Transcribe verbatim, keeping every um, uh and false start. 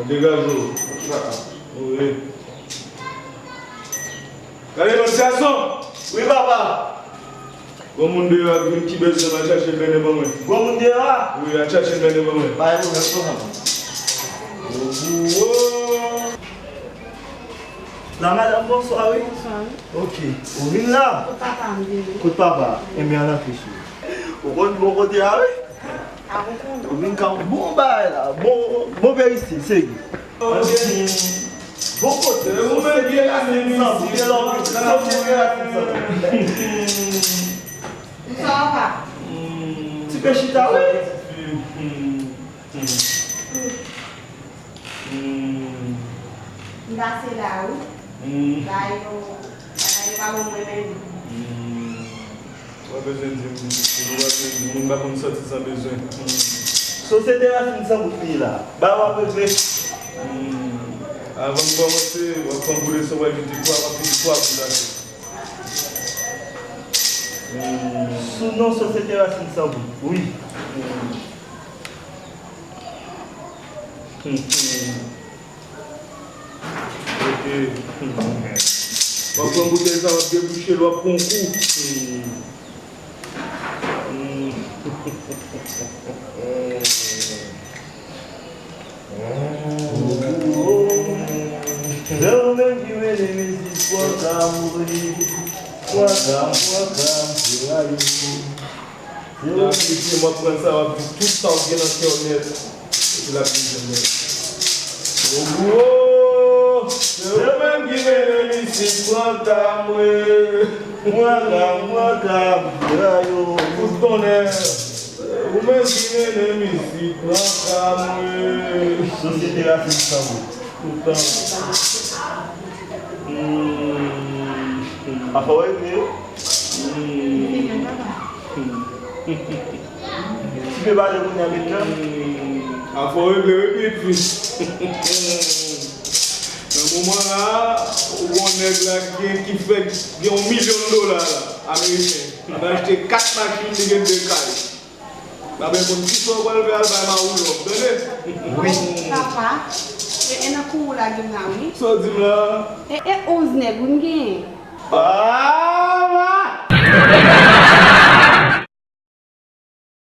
Degaje w. Wi. Gade lòt gason. Wi, papa. Gon moun deyò a k vin ki bezwen l, al chache l mennen ban mwen. Gon moun deyò a? Wi, al chache l mennen ban mwen. Pa gen pwoblèm, papa. Wo, wo, wo. La madanm, bonswa, wi. Bonswa, wi. Ok. Ou vin la? Kot papa m vin, wi. Kot papa? Enben, al antre, cheri. Ou konn bon kote a, wi. A, ou konn. Ou vin ka bon bagay la. Bon, bon peristil, segi. Bon kote. Ou menm ki rasin san bout, e lòt sosyete rasin san bout. Sa va? Ti pe chita, wi. M pase la, wi. Ba yo, bagay yo pa bon mwen menm. W ap bezwen di m, si nou pa bezwen di m, moun pa konn sòti san bezwen. Sosyete rasin san bout li la. Ba w ap regle. Avan m kòmanse, w ap fè m boule san w ap kite twa, w ap kite twa bout atè. Sou non sosyete rasin san bout, wi. Ok. W ap pran boutèy sa, w ap debouche l, w ap pran yon kou. Se ou menm ki mennen mizik, pran ka m, wi. Pran ka m, pran ka m, se rayo. L ap di, m ap pran sa, w ap di tout sa w gen nan kè w nèt. Epi l ap di, nèt. Owo! Se ou menm ki mennen mizik, pran ka m, wi. Pran ka m, pran ka m, rayo. Kout tonnè. Ou menm ki mennen mizik, pran ka m, wi. Sosyete rasin san bout. Toutan. Hmm. Afè w regle yo? Hmm. Ti pe pale kounye a, met jan. Hmm. Afè w regle, wi, pitit. Nan moman la, ou gon nèg la ki gen, ki fè gen yon milyon dola la, ameriken. L ap achte kat machin, li gen de kay. Babay konn kisa w pral fè al bay Mawoulòm, tande? Wi. Papa, e, e nan kou w lage m la, wi. Sa w di m la? E, e onz nèg, wi, m genyen. Ah, ma!